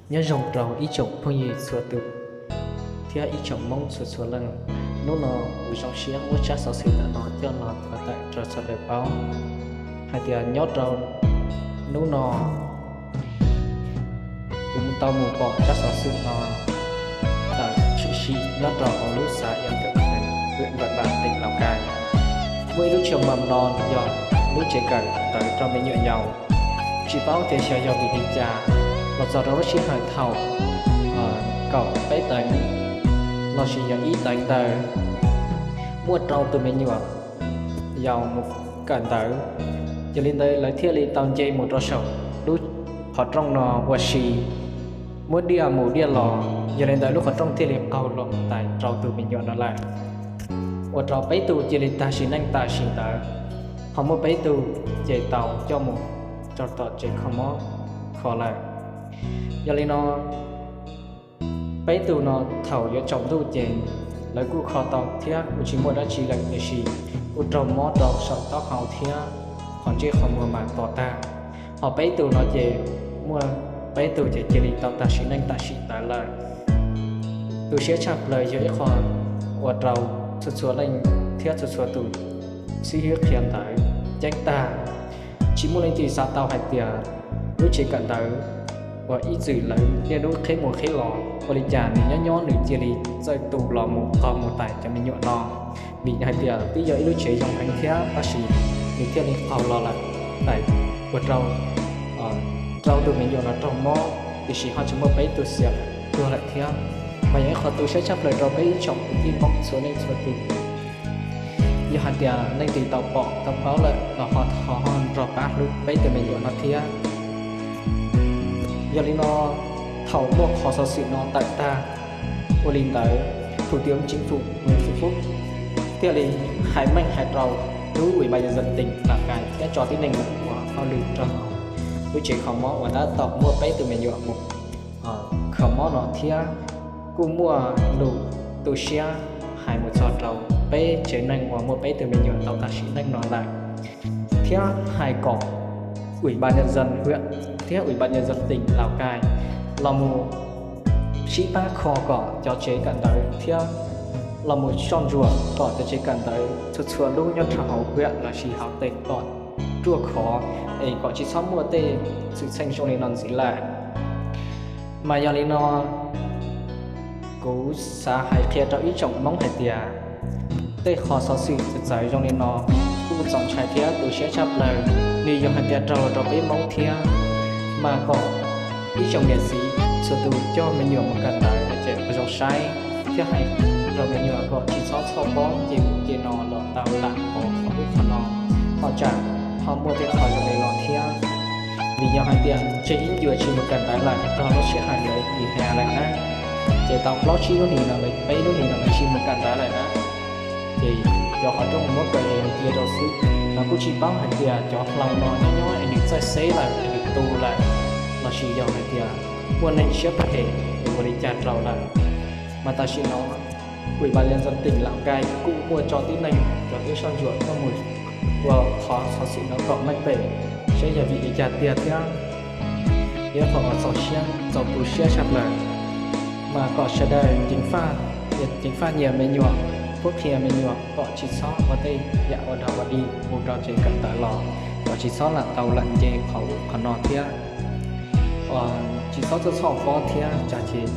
Nyob zoo rau ib tsoom phooj ywg txhua tus thiab ib tsoom Hmoob txhua txhua leej. Hnub no kuv zoo siab muab tsab xov xwm ntawm no coj los tham tawm rau sawv daws paub hais tias nyob rau hnub no kuv tau mus pom tsab xov xwm no tawm tshwm sim nyob rau hauv lub xav yam tawm hwm Npam Npam, teem Laus Kais. Muaj ib lub tsheb mam no yog lub tsev kawm ntawv rau me nyuam yaus. Tsis paub tias xyov yog vim li cas los txog rau lub sij hawm thaum kaum peb teev lossis yog ib teev ntawd muaj rau tus me nyuam yaus mus kawm ntawv. Yog li ntawd lawv thiaj li tau nce mus rau saum lub qhov rooj no ua si, muab diaj mus diaj los, yog li ntawd lub qhov rooj thiaj li qaug los tais rau tus me nyuam no lawm. Ua rau peb tug cia li tag sim neej tam sim ntawd, ho muaj peb tug ces tau coj mus rau tom tsev kho mob kho lawm. Yog li no peb tug no thaum yuav tsaus ntuj ces lawv kuj kho tau thiab kuj tsis muaj dab tsi lawm, tiam sis kuj raug mob rau saum taub hau thiab qhov ntsej qhov muag mas to tag. Ho peb tug no ces muaj peb tug ces cia li tau tag sim neej tam sim ntawd lawm. Tu siab tshaj plaws yog ib qho ua rau txhua txhua leej thiab txhua txhua tus xib hwb qhia ntawv ceeb tag. Tsis muaj leej twg xav tau hais tias lub tsev kawm ntawv uas ib txwm lawv niaj hnub qheb mus qheb los ua li cas nws nyob nyob nws cia li txawj tu los mus qaug mus tais cov me nyuam no. Vim hais tias twb yog ib lub tsev zoo heev thiab tab sis nws thiaj li qaug los lawm, tais ua rau rau tus me nyuam no raug mob, tiam sis ho tsis muaj peb tug xiam tuag lawm thiab. Mas yog ib qho tu siab tshaj plaws rau peb ib tsoom kwv tij Hmoob txhua leej txhua tus. Yog hais tias leej twg tau pom tau paub lawm los ho thov ho nrog pab hlub peb tus me nyuam no thiab. Yog li no, thaum muaj qhov xov xwm no tawm tag ua li ntawd, Thủ tướng Chính phủ Nguyễn Xuân Phúc thiaj li hais meej hais rau lub Ủy ban nhân dân tỉnh Lào Cai thiab tso tib neeg mus ua hauj lwm rau lub tsev kho mob uas tab tom muaj peb tus me nyuam mus kho mob no thiab kuj muaj lus tu siab hais mus txog rau peb tsev neeg uas muaj peb tus me nyuam tau tag sim neej no lawm, thiab hais kom Ủy ban nhân dân huyện thiab Ủy ban nhân dân tỉnh Lào Cai los mus sib pab kho kom cov tsev kawm ntawv thiab los mus soj ntsuam kom cov tsev kawm ntawv txhua txhua lub nyob rau hauv huyện lossis hauv tỉnh kom ruaj khov es kom tsis txhob muaj tej xwm txheej zoo li no ntxiv lawm. Mas yog li no, kuv xav hais qhia rau ib tsoom Hmoob hais tias tej qho xov xwm txawv txawv zoo li no kuj txaus ntshai thiab tu siab tshaj plaws, nws yog hais tias raug los rau peb Hmoob thiab. Mas kom ib tsoom niam txiv txhua tus coj me nyuam mus kawm ntawv ces ua zoo saib thiab hais rau me nyuam kom tsis txhob txhoj pob nce mus nce no los tau lam qhov ub qhov no, ho tsam ho muaj tej qho zoo li no thiab. Vim yog hais tias tseg ib ncua tsis mus kawm ntawv lawm txog lub sij hawm lawv tis has lawm na, ces tau plaub tsib lub hlis no lawv, peb lub hlis no lawv tsis mus kawm ntawv lawm na, ces cov qhov rooj muab kaw cia rau xwb. Los kuj tsis paub hais tias cov hlau no nyob nyob es nws txawj xeb lawm es nws tu lawm, lossis yog hais tias muaj neeg siab phem es ua li cas rau lawm. Mas tam sim no Ủy ban nhân dân tỉnh Lào Cai kuj muaj tso tib neeg cov tub soj ntsuam tuaj mus ua qhov xov xwm no kom meej pem, saib yog vim li cas tiag thiab. Yog qhov uas txaus siab txaus tu siab tshaj plaws. Mas kom sawv daws ceev faj, ceev faj nyias me nyuam, qhuab qhia me nyuam kom tsis txhob ua tej yam ua dog ua dig mus rau tsev kawm ntawv los kom tsis txhob lam tau lam nce qhov ub qhov no thiab. Tsis txhob txhoj txhoj pob thiab tsam ces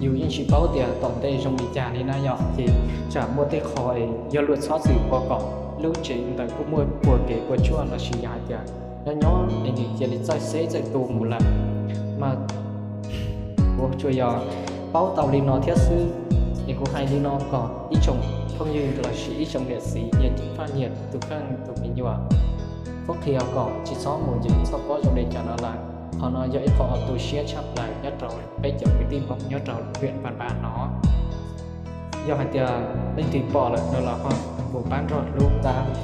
yus yeej tsis paub tias tom ntej zoo li cas li na yom, ces tsam muaj tej qho yog luag txhob txwm ua kom lub tsev ntawd kuj muaj puas kev puas tsuaj lossis yog hais tias nyob nyob es nws cia li txawj xeb txawj tu mus lawm. Mas kuv tsuas yog paub tau li no thiab xwb, es kuv hais li no kom ib tsoom phooj ywg lossis ib tsoom niam txiv nyias ceev faj nyias tus kheej tus me nyuam, qhuab qhia kom tsis txhob mus nce txhoj pob zoo li cas no lawm. Qhov no yog ib qho uas tu siab tshaj plaws nyob rau peb cov kwv tij Hmoob nyob rau huyện Văn Bàn no. Yog hais tias leej twg pom lawm no los ho mus pab nrog hlub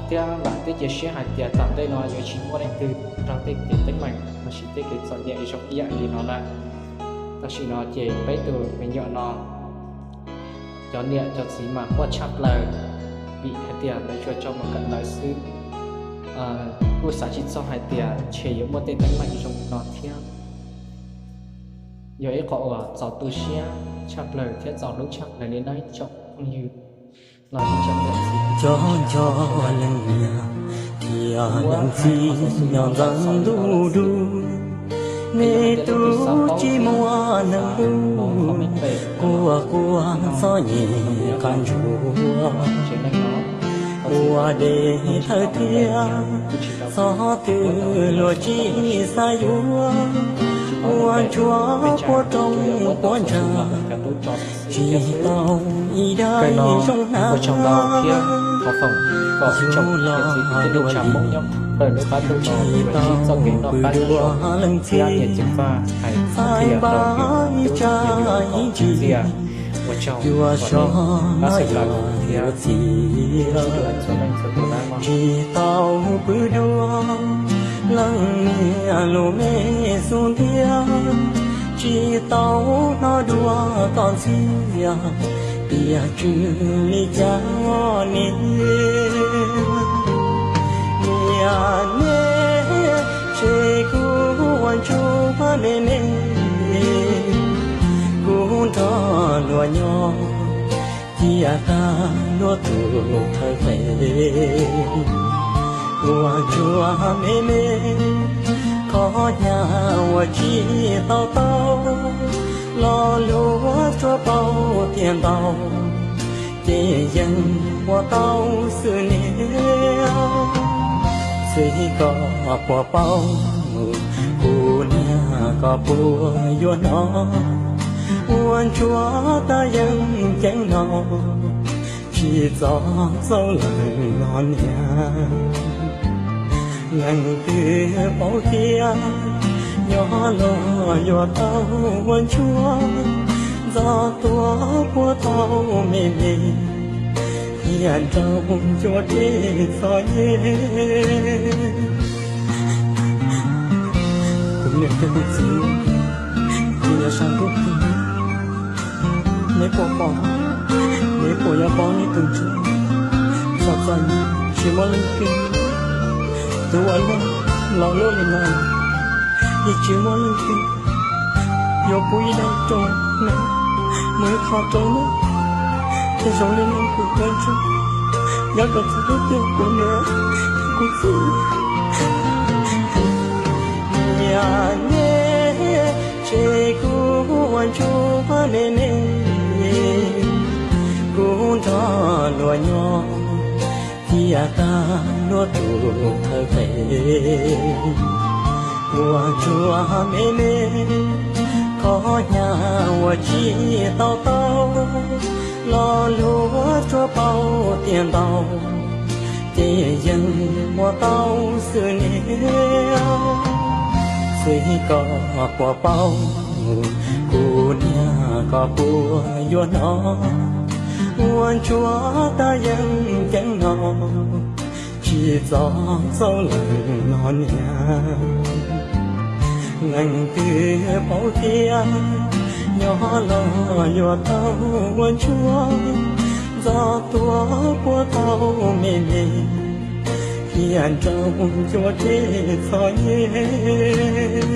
thiab lam teb cia siab hais tias tom ntej no yuav tsis muaj leej twg raug tej kev teeb meem lossis tej kev txom nyem zoo ib yam li no lawm. Tam sim no ces peb tus me nyuam no cov niam cov txiv mas quaj tshaj plaws vim hais tias lawv tsuas tso mus kawm ntawv xwb. Kuj xav tsis txog hais tias ntshe yuav muaj tej teeb meem zoo li no thiab. Yog ib qho uas txaus tu siab tshaj plaws thiab txaus hlub tshaj plaws li no ib tsoom phooj ywg los ib tsoom niam txiv. Cov cov leej niam thiab leej txiv nyob ntxawm ntuj dub, nej tus tsis muaj neeg hlub, quaj quaj txom nyem qab ntsuag, ua dej thawj thiab txog twg luag tsis xav yuav, ua ntsuag puag roob puag nrag, tsis tau ib daim zoo hnav. Yug los luag li tsis tau pw dua leej txiv, xav npaj ib tsam ib ntsis, yuav soj no yuav txiv, tsis tau pw dua leej niam lub me xub ntiag, tsis tau hnov dua koj ntxiag, tiam sis li cas niam, niam nej, ces kuv ua ntsuag me me, kuv nrog luag nyob, cia tag luag tus thawj qe. Ua ntsuag me me, qhov hnyav uas tsis tau tau, lo lus tsuas paub tias ntau, ces yeej ua tau xwb niam. Txij koj puas paub, kuv niam koj puas yuav hnov, ua ntsuag tab yeej ceeb no, tsis txog txoj lawm no niam. Leej twg paub tias nyob los yuav tau ua ntsuag, ntxov tuag puag tau me me, thiaj nrau ncua dej txom nyem. Kuv niam thiab kuv txiv, kuv yuav sab ntuj plig, neb puas pom, neb puas yuav paub neb tus ntsuag txom txom nyem tsis muaj leej twg, tus uas luag los luaj li no, yeej tsis muaj leej twg yuav pub ib daim rau neb, mus ib qho rau neb, thiaj zoo li no kuv tus ntsuag, nyob kom txog lub tiam kuv niam kuv txiv. Niam nej, ces kuv ua ntsuag me me, kuv nrog luag nyob, cia tag luag tus thawj qe. Ua ntsuag me me, qhov hnyav uas tsis tau tau, lo lus tsuas paub tias ntau, ces yeej ua tau xwb niam. Txij koj puas paub, kuv niam koj puas yuav hnov, ua ntsuag tab yeej ceeb no, tsis txog txoj lawm no niam. Leej twg paub tias nyob los yuav tau ua ntsuag, ntxov tuag puag tau me me, thiaj nrau ncua dej txom nyem.